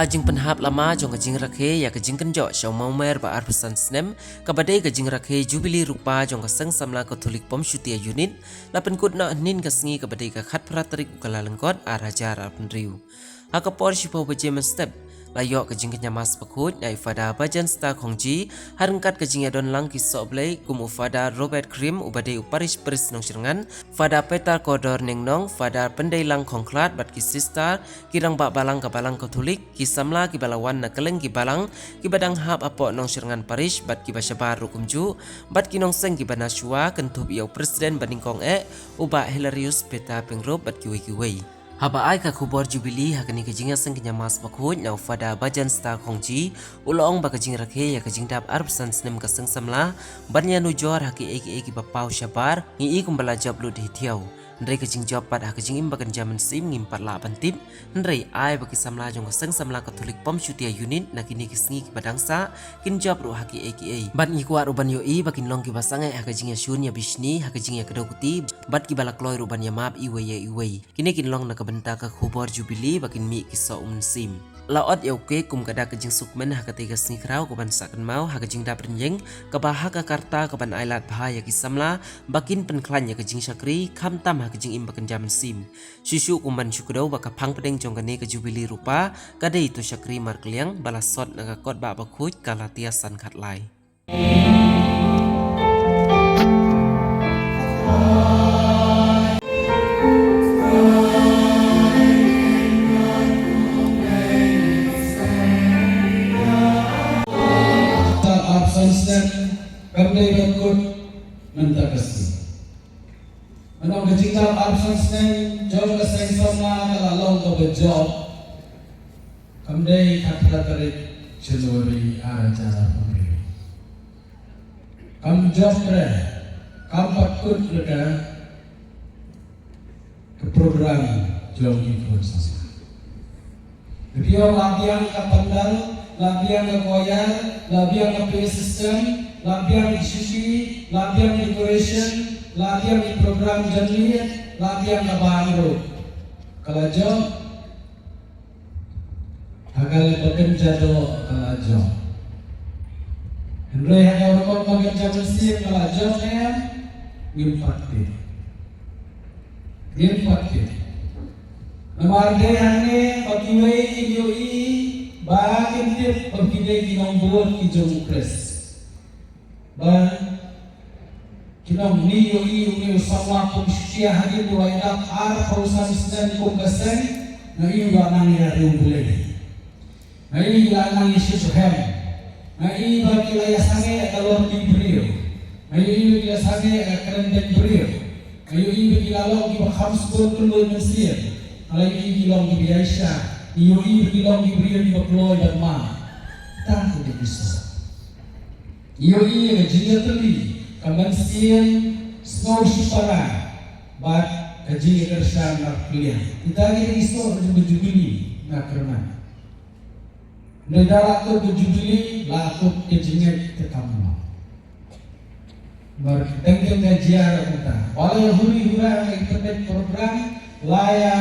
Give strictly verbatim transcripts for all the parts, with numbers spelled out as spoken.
Ka jingpynhap lama jong ka jingrakhe ïa ka jingkynjoh sha u Mawmer ba arphew san snem, kaba dei ka jingrakhe Jubili Rupa jong ka Seng Samla Katholik Pom Shutia Unit, la pynkut noh hynnin ka sngi kaba dei ka khatphra tarik u Kyllalyngkot ar hajar arphew hynriew. Ha ka por shiphew baje mynstep, la ïoh ka jingkynja Mass bakhuid na i Father Bajan Star Khongji, ha ryngkat ka jingïadon lang ki sohblei kum u Father Robert Krim uba dei u Parish Priest Nongshyrngan, Father Peter Kordor Nengnong, Father Pyndeilang Khongkhlad bad ki sister, ki rangbah balang ka Balang Katholik, ki samla kiba la wan na kylleng ki balang kiba dang hap hapoh Nongshyrngan Parish bad kiba shabar ruh kumjuh, bad ki nongseng kiba na shuwa, kynthup ïa u President banyngkong eh, u Bah Hilarius Peter Pyngrope bad kiwei kiwei. Haba ai ka khubor Jubili ha kane ka jingïaseng kynja Mass bakhuid na u Father Bajan Star Khongji, u la ong ba ka jingrakhe ïa ka jingdap arphew san snem ka Seng Samla ban ïanujor ha kiei kiei kiba paw shabar, ngi i kumba la jop lut hi thiaw. Hynrei ka jingjop pat ha ka jingim ba kynja mynsiem ngim pat lah ban tip. Hynrei ai ba ki samla jong ka Seng Samla Katholik Pom Shutia Unit na kine ki sngi kiba dang sah kin jop ruh ha kiei kiei. Bad ngi kwah ruh ban ïohi ba kin long kiba sangeh ha ka jingïashun ïabishni, ha ka jingïakdew kti, bad kiba la kloi ruh ban ïamap iwei ïa iwei. Kine kin long na ka bynta ka khubor Jubili ba kin mih ki soh u mynsiem. La ot ïa u kek kum ka dak ka jingsuk kmen ha katei ka sngi khraw kaban sah kynmaw ha ka jingdap rynïeng kaba ha ka karta kaban ailad bha ïa ki samla ba kin pynkhlaiñ ïa ka jingshakri khamtam ha ka jingim ba kynja mynsiem. Shuh shuh kum ban shu kdew ba ka phang pdeng jong kane ka Jubili Rupa ka dei uto u shakri markylliang ba la sot na ka kot Bah Bakhuid Galatia san khatlai. Arphew san snem kam dei ban kut mynta ka sngi. Mynno ka jingdap arphew san snem jong ka Seng Samla ka la long kaba jop. Kam dei khatphra tarik January ar hajar arphew hynriew. Kam jop re, kam pat kut re ka, ka program jong ki khun samla. Ka phi ong la biang ka pandal, la biang ka choir, la biang ka P A system, la biang ki shuki, la biang decoration, la biang ki program janmiet, la biang ka bang ruh. Ka la jop. Ha ka ba kynja doh ka la jop. Hynrei ha ka rukom ba kynja mynsiem ka la jop ne em? Ngim pat tip. Ngim pat tip. Namar dei hangne ba kiwei kin ïohi ba kin tip ba ki dei ki nongbud ki jong u Khrist. Ba ki nong, ngi ïohi une u samla Pom Shutia hadien ba u la dap arphew san snem kum ka seng, ngi ïohi u la nang ïa riewblei. Ngi ïohi u la nang ïa shisha hem. Ngi ïohi ba ki la ïasangeh ïa ka lor ki briew. Ngi ïohi ba ki la sangeh ïa ka kren beiñ briew. Ngi ïohi ba ki la long kiba kham sngewthuh mynsiem. Ngi la ïohi ki long kiba ïaishah. Ngi ïohi ba ki long ki briew kiba kloi ban mad. Tang ki dei ki soh. Ïohi ïa ka jingïatylli, ka mynsiem sngew shipara bad ka jingïakyrshan markylliang. Kita ki dei ki soh jong ka Jubili na kyrmen. Hynrei da la kut ka Jubili, la kut ka jingngeit te kam long. Namar teng teng ka jia ruh kumta. Ba la ïa huri hura ïa ka pynbeit program, la ïa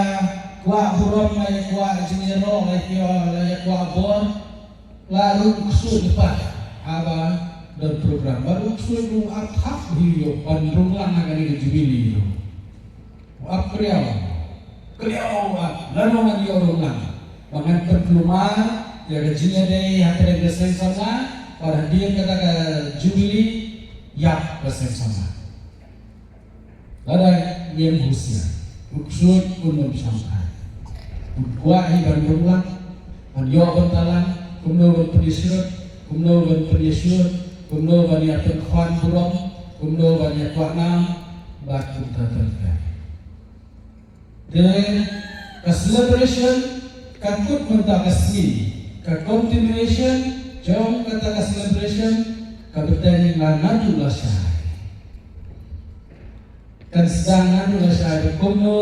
kwah burom, la ïa kwah jingïaroh, la ïa kwah, la ïa kwah bor. La ruh ksuid pat haba don program. Ba ruh ksuid ruh ap hap hi ïoh ban rung lang ha kane ka Jubili ruh. Ap kriaw. Kriaw ap. Lano ngan ïoh rung lang. Ba ngan pynkulmar ïa ka jingïadei hapdeng ka Seng Samla bad hadien kata ka Jubili ïap ka Seng Samla. Lada ngim husiar, u ksuid un ym shangkai. Un kwah hi ban rung lang, ban ïoh bynta lang, kumno ban pynïasyrut, kumno ban pynïasyrut, kumno ban ïa pynkhwan burom, kumno ban ïa kwah nam, bad kumta ter ter. Te ka celebration ka kut mynta ka sngi, ka continuation jong kata ka celebration ka bteng la naduh lashai. Kan sdang naduh lashai ba kumno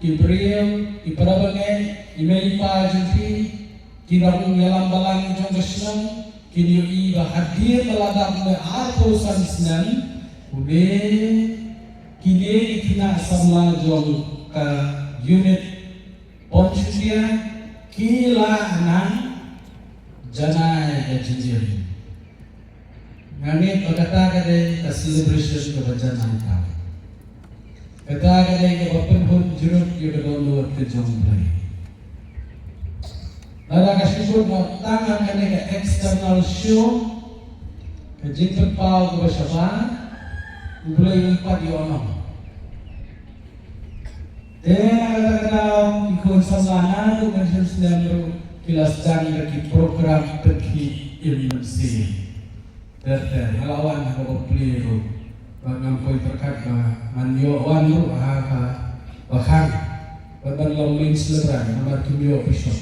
ki briew, ki para bangeit, i mei i pa jong phi, ki nongïalam balang jong ka shnong, kin ïohi ba hadien ba la dap ne arphew san snem, une kine ki khynnah samla jong ka unit Pom Shutia, Ki la nang janai ka jingim. Nga ngeit ba kata ka dei ka celebration kaba janai ka. Kata ka dei kaba pynhun jurut ïa ka dohnud ka jong U Blei. Lada ka shu kut noh tang ha kane ka external show, ka jingpynpaw kaba shabar, U Blei un pat ïoh noh. Te na kata ka daw ki khun samla naduh mynshem snem ruh ki la sdang da ki program pynkhih im mynsiem. Ter ter nga la wan ha kaba plie ruh. Bad ngam poi pyrkhat ba ngan ïoh wan ruh ha kaba khang. Bad ban long main celebrant namar kim ïoh bishop.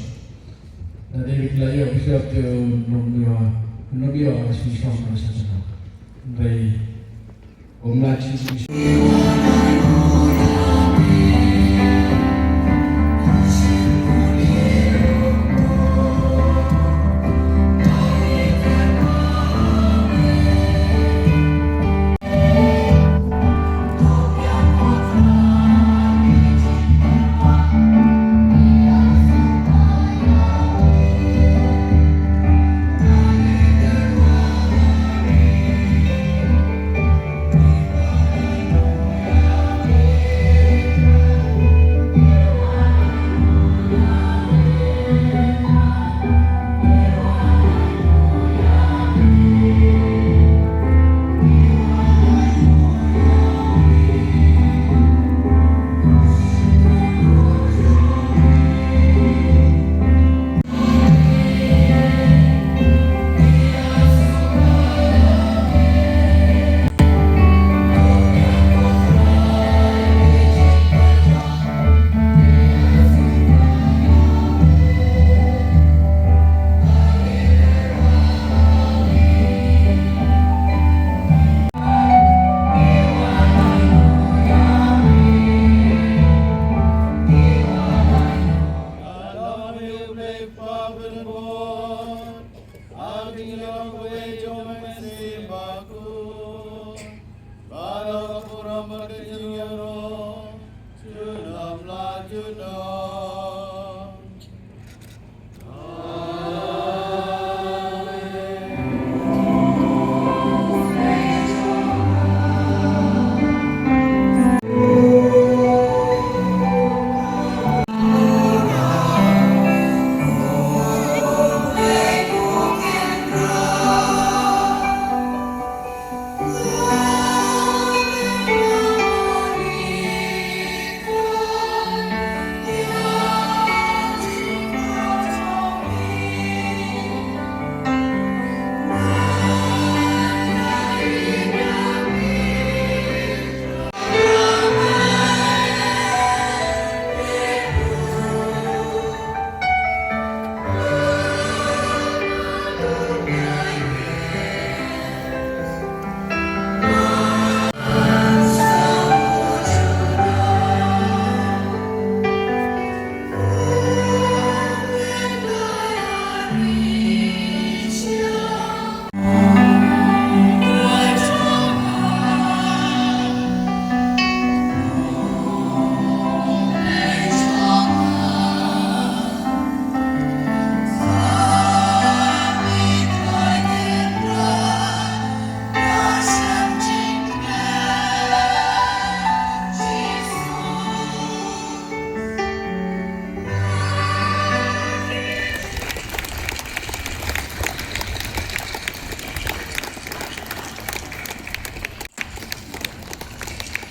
Lada ki la ïoh bishop te un ym ïoh, un ym ïoh la shisha la shisha. Hynrei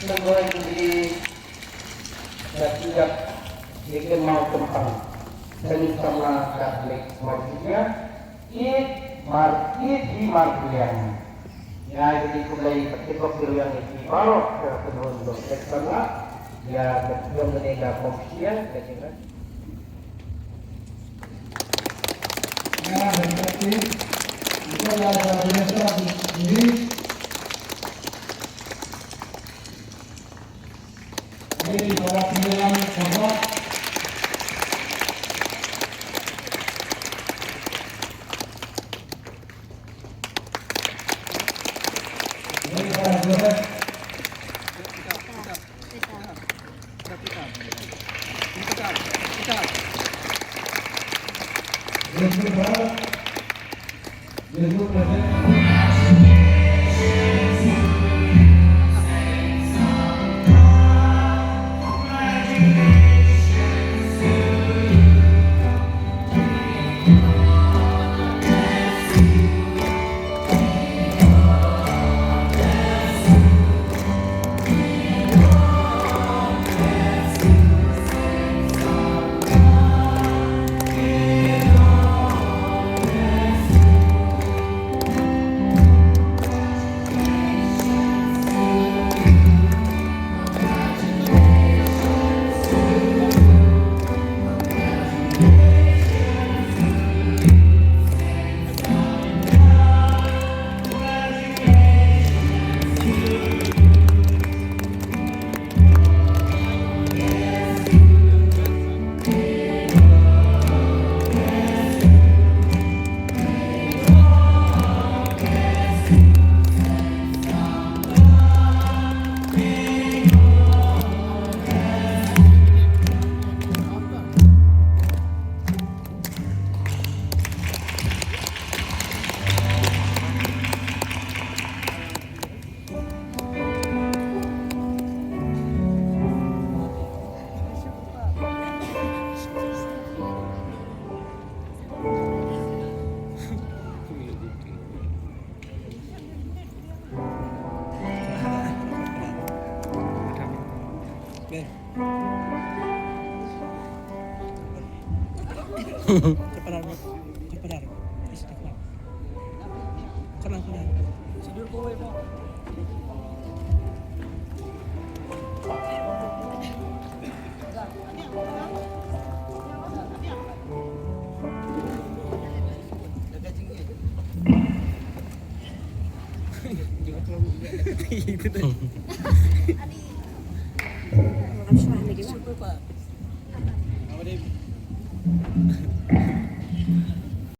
Nangoi jingïaid, da ki ïaid, ïa ki mawkynpang. Sani samla Katholik Mawkynpang. Ïeit mar, ïeit hi mar Blei. Ïa, ïa ki khublei, ka tip bok ki ruyang ïa ki baroh, ka kynhun dong tek samla. Ïa, ka jong ka dei ka kong sia, ka jingïaid.